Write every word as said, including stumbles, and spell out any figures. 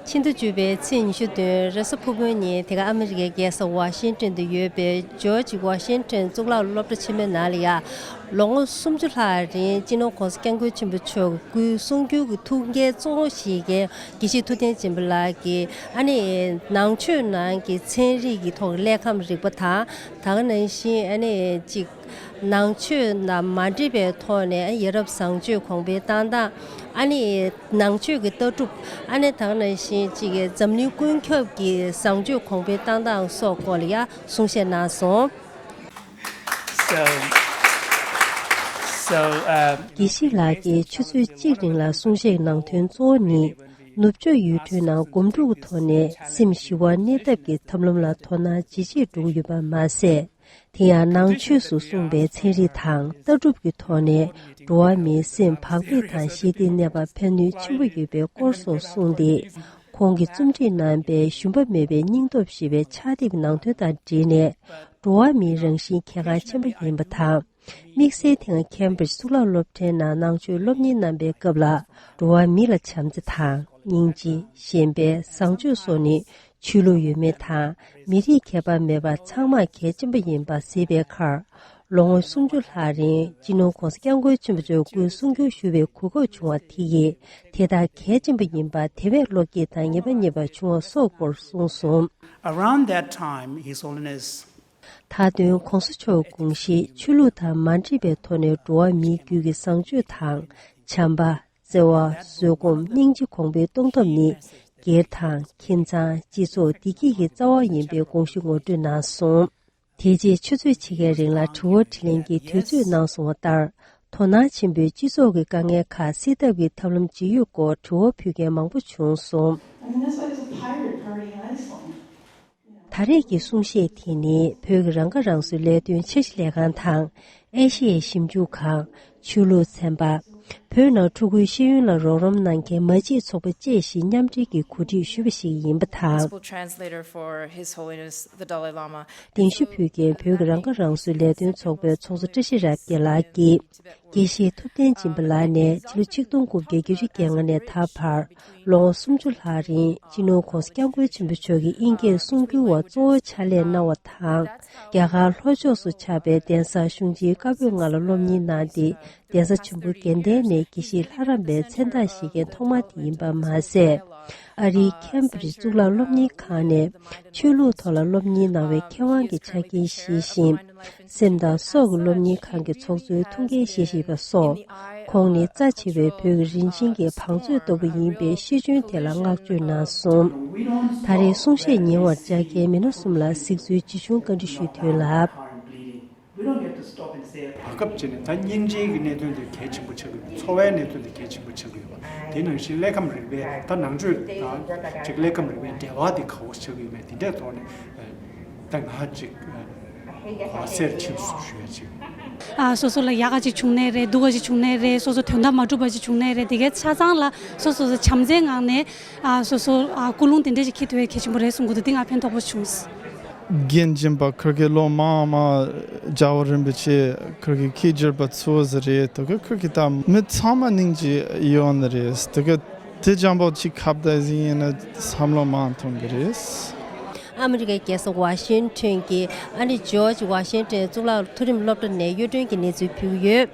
ཕྱི་ཟླ་བཅུ་པའི་ཚེས་ཉི་ཤུ་བདུན་རེས་གཟའ་ཕུར་བུའི་ཉིན་དེ་ག་ཨ་མི་རི་ཀའི་རྒྱལ་ས་ཝ་ཤིང་ཏོན་དུ་ཡོད་པའི་ཇོརྗ་ཝ་ཤིང་ཏོན་གཙུག་ལག་སློབ་གྲྭ་ཆེན་མོའི་ནང་ལ་ཡ། ལོ་ངོ་སུམ་ཅུ་ལྷག་རིང་སྤྱི་ནོར་༸གོང་ས་༸སྐྱབས་མགོན་ཆེན་པོ་མཆོག་གི་སྐུའི་གསུང་སྒྱུར་གྱི་ཐུགས་འགན་གཙོ་བོ་བཞེས་མཁན་དགེ་བཤེས་ཐུབ་བསྟན་སྦྱིན་པ་ལགས་ཀྱིས་ཨ་ནི་ནང་ཆོས་ནང་གི་ཚན་རིག་གི་ཐོག་གི་ཀླད་ཁམས་རིག་པ་དང་། ད་ག་ནང་བཞིན་ཨ་ནི་གཅིག་ནང་ཆོས་དང་མ་འདྲེས་པའི་ཐོག་ནས་ཡ་རབས་བཟང་སྤྱོད་གོང་འཕེལ་བཏང་སྟངས། ཨ་ནི་ནང་ཆོས་ཀྱི་ལྟ་གྲུབ། ཨ་ནི་ད་ག་ནང་བཞིན་གཅིག་གི་འཛམ་གླིང་ཀུན་ཁྱབ་ཀྱི་བཟང་སྤྱོད་གོང་འཕེལ་བཏང་སྟངས་སོགས་སྐོར་ལ་ཡ་གསུང་བཤད་གནང་སོང་། So, so, uh, དགེ་བཤེས་ལགས་ཀྱིས་ཆུ་ཚོད་གཅིག་རིང་ལ་གསུང་བཤད་གནང་དོན་གཙོ་བོ་ནི། ནུབ་ཕྱོགས་ཡུལ་གྲུའི་ནང་སྒོམ་སྒྲུབ་ཀྱི་ཐོག་ནས་སེམས་ཞི་བར་གནས་ཐབས་ཀྱི་ཐབས་ལམ་ལ་དོ་སྣང་ཇེ་ཆེར་འགྲོ་གི་ཡོད་པ་མ་ཟད། དེ་ཡང་ནང་ཆོས་སུ་གསུངས་པའི་ཚན་རིག་དང་ལྟ་གྲུབ་ཀྱི་ཐོག་ནས་འགྲོ་བ་མིའི་སེམས་བག་ཕེབས་དང་ཞི་བདེ་གནས་པར་ཕན་ནུས་ཆེན་པོ་ཡོད་པའི་སྐོར་སོགས་གསུངས་ཏེ། ཁོང་གིས་རྩོམ་སྒྲིག་གནང་པའི་ཞུམ་པ་མེད་པའི་སྙིང་སྟོབས་ཞེས་པའི་ཕྱག་དེབ་ནང་དོན་དང་འབྲེལ་ནས། འགྲོ་བ་མིའི་རང་བཞིན་གལ་འགངས་ཆེན་པོ་ཡིན་པ་དང་། དམིགས་བསལ་དེ་སྔ་ཁེམ་བྷྲིཇ་གཙུག་ལག་སློབ་གྲྭའི་ནང་ནང་ཆོས་སློབ་གཉེར་གནང་པའི་སྐབས་ལ། འགྲོ་བ་མི་ལ་བྱམས་བརྩེ་དང་། སྙིང་རྗེ། གཞན་ཕན། བཟང་སྤྱོད་སོགས་ནི་ཆོས་ལུགས་ཡོད་མེད་དང་། མི་རིགས་ཁྱད་པར་མེད་པར་ཚང་མར་གལ་ཆེན་པོ་ཡིན་པ་གཟིགས་པའི་ཁར། ལོ་ངོ་སུམ་ཅུ་ལྷག་རིང་སྤྱི་ནོར་༸གོང་ས་༸སྐྱབས་མགོན་ཆེན་པོ་མཆོག་སྐུའི་གསུང་སྒྱུར་ཞུ་བའི་གོ་སྐབས་བྱུང་བ་དེ་ཡིས་དེ་ལྟར་གལ་ཆེན་པོ་ཡིན་པ་དེ་བས་བློ་སྐྱེད་དང་ངེས་པ་རྙེད་པ་བྱུང་བ་སོགས་སྐོར་གསུངས་སོང་། Around that time, His Holiness ད་དུང་༸གོང་ས་མཆོག་དགོངས་གཞི་ཆོས་ལུགས་དང་མ་འདྲེས་པའི་ཐོག་ནས་འགྲོ་བ་མིའི་རྒྱུད་ཀྱི་བཟང་སྤྱོད་དང་། བྱམས་པ། བརྩེ་བ། བཟོད་སྒོམ། སྙིང་རྗེ་གོང་འཕེལ་གཏོང་ཐབས་ནི། སྒེར་དང་། ཁྱིམ་ཚང་། སྤྱི་ཚོགས་བདེ་སྐྱིད་ཀྱི་རྩ་བ་ཡིན་པའི་དགོངས་གཞི་ངོ་སྤྲོད་གནང་སོང་། དེ་རྗེས་ཆུ་ཚོད་ཕྱེད་ཀའི་རིང་ལ་དྲི་བ་དྲིས་ལན་གྱི་དུས་ཚོད་གནང་སོང་བ་ལྟར། དོ་སྣང་ཆེན་པོས་སྤྱི་ཚོགས་ཀྱི་དཀའ་ངལ་ཁག་སེལ་ཐབས་ཀྱི་ཐབས་ལམ་ཇི་ཡོད་སྐོར་དྲི་བ་ཕུལ་མཁན་མང་པོ་བྱུང་སོང་། And Minnesota is a pirate party in Iceland. ད་རེས་ཀྱི་གསུང་བཤད་དེ་ནི་བོད་ཀྱི་རང་ཁ་རང་གསོའི་ལས་དོན་འཆར་གཞི་ལས་ཁང་དང་། ཨེ་ཤི་ཡའི་ཞིབ་འཇུག་ཁང་། ཆོས་ལུགས་ཚན་པ། བོད་ནང་ཕྲུ་གུའི་ཤེས་ཡོན་ལ་རོགས་རམ་གནང་མཁན་མ་གཅིག་ཚོགས་པ་བཅས་ཀྱིས་མཉམ་འབྲེལ་གྱིས་གོ་སྒྲིག་ཞུས་པ་ཞིག་ཡིན་པ་དང་། Gospel translator for His Holiness the Dalai Lama. གདན་ཞུ་ཕུལ་མཁན་བོད་ཀྱི་རང་ཁ་རང་གསོའི་ལས་དོན་ཚོགས་པའི་ཚོགས་གཙོ་བཀྲ་ཤིས་རབ་རྒྱས་ལགས་ཀྱིས། དགེ་བཤེས་ཐུབ་བསྟན་སྦྱིན་པ་ལགས་ནས་ཕྱི་ལོ་ཆིག་སྟོང་དགུ་བརྒྱ་བརྒྱད་ཅུ་གྱ་ལྔ་ནས་ད་བར་ལོ་ངོ་སུམ་ཅུ་ལྷག་རིང་སྤྱི་ནོར་༸གོང་ས་༸སྐྱབས་མགོན་ཆེན་པོ་མཆོག་གི་དབྱིན་སྐད་གསུང་སྒྱུར་བ་གཙོ་བོ་ཕྱག་ལས་གནང་བ་དང་། རྒྱ་གར་ལྷོ་ཕྱོགས་སུ་ཆགས་པའི་གདན་ས་གཞུང་ཆེན་བཀའ་པོད་ལྔ་ལ་སློབ་གཉེར་གནང་སྟེ། གདན་ས་ཆེན་པོ་དགེ་ལྡན་ནས་དགེ་བཤེས་ལྷ་རམས་པའི་མཚན་རྟགས་བཞེས་མཁན་ཐོག་མ་དེ་ཡིན་པ་མ་ཟད། ཨ་རིའི་ཁེམ་བྷྲིཇ་གཙུག་ལག་སློབ་གཉེར་ཁང་ནས་ཆོས་ལུགས་ཐོག་ལ་སློབ་གཉེར་གནང་བའི་མཁས་དབང་གི་ཆ་རྐྱེན་བཞེས་ཤིང་། སེམས་དང་སྲོག་གི་སློབ་གཉེར་ཁང་གི་ཚོགས་གཙོའི་ཐུགས་འགན་བཞེས་བཞིན་པ་སོགས། ཁོང་ནི་རྩ་ཆེ་བའི་བོད་ཀྱི་རིན་ཆེན་གྱི་བང་མཛོད་ལྟ་བུ་ཡིན་པའི་ཤེས་འཇོན་དེ་ལ་བསྔགས་བརྗོད་གནང་སོང་། ད་རེས་གསུང་བཤད་ཉན་པར་བཅར་མཁན་མི་སྣ་གསུམ་ལ་གཟིགས་ཚུལ་ཇི་བྱུང་བཀའ་འདྲི་ཞུས་དོན་ལ། བར་སྐབས་ཅིག་ནས་ད་སྙིང་རྗེའི་གི་གནད་དོན་དེ་གལ་ཆེན་པོ་ཆགས་ཀྱི་ཡོད་པ། འཚོ་བའི་གནད་དོན་དེ་གལ་ཆེན་པོ་ཆགས་ཀྱི་ཡོད་པ། དེ་ནང་བཞིན་ཀླད་ཁམས་རིག་པའི་ད་ནང་ཆོས་དང་ཅིག་ཀླད་ཁམས་རིག་པའི་འབྲེལ་བ་དེ་ག་བོ་ཆགས་ཀྱི་ཡོད་མེད་དེ་འདྲའི་ཐོག་ནས་ད་ང་ཅིག་གོ་སེར་ཕྱིན་སུ་ཞུ་ཡ་ཅིག་ཨ་སོ་སོ་ལ་ཡག་ག་ཅིག་བྱུང་ནའི་རེད། སྡུག་ག་ཅིག་བྱུང་ནའི་རེད། སོ་སོ་དོན་དག་མ་འགྲུབ་པ་ཅིག་བྱུང་ནའི་རེད། དེ་གའི་ཆ་ཚང་ལ་སོ་སོ་སོ་བྱམས་བརྩེའི་ངང་ནས་ཨ་སོ་སོ་ཨ་ཀུན་སློང་དེ་འདྲ་ཞིག་འཁྱེར་ཐུབ་ཡ་གལ་ཆེན་པོ་རེད་གསུང་གི་འདུག་དེ་ང་ཕན་ཐོགས་པོ་བྱུང་། རྒན་སྦྱིན་པ་ཁིར་གི་ལོ་མང་མ་རྒྱལ་བ་རིན་པོ་ཆེ་ཁིར་གི་ཁྱི་སྦྱིན་པ་ཚོ་ཟེར་རེད། དོ་གི་ཁིར་གི་ད་མི་ཚང་མ་སྙིང་རྗེ་ཡོད་ནི་རེད། དོ་གི་དེ་ཅང་པོ་ཅིག་ཁ་བརྡ་ཟིན་ཡིན་ན་བསམ་བློ་མང་ཐོན་གི་རེད། ཨ་མི་རི་ཀའི་རྒྱལ་ས་ཝ་ཤིང་ཊོན་གྱི་ཨ་ནི་ཇོརྗ་ཝ་ཤིང་ཊོན་གཙུག་ལག་མཐོ་རིམ་སློབ་གྲྭ་ནས་གཡོ་སྒྲོན་གྱི་གནས་ཚུལ་ཕུལ་གྱི་ཡོད།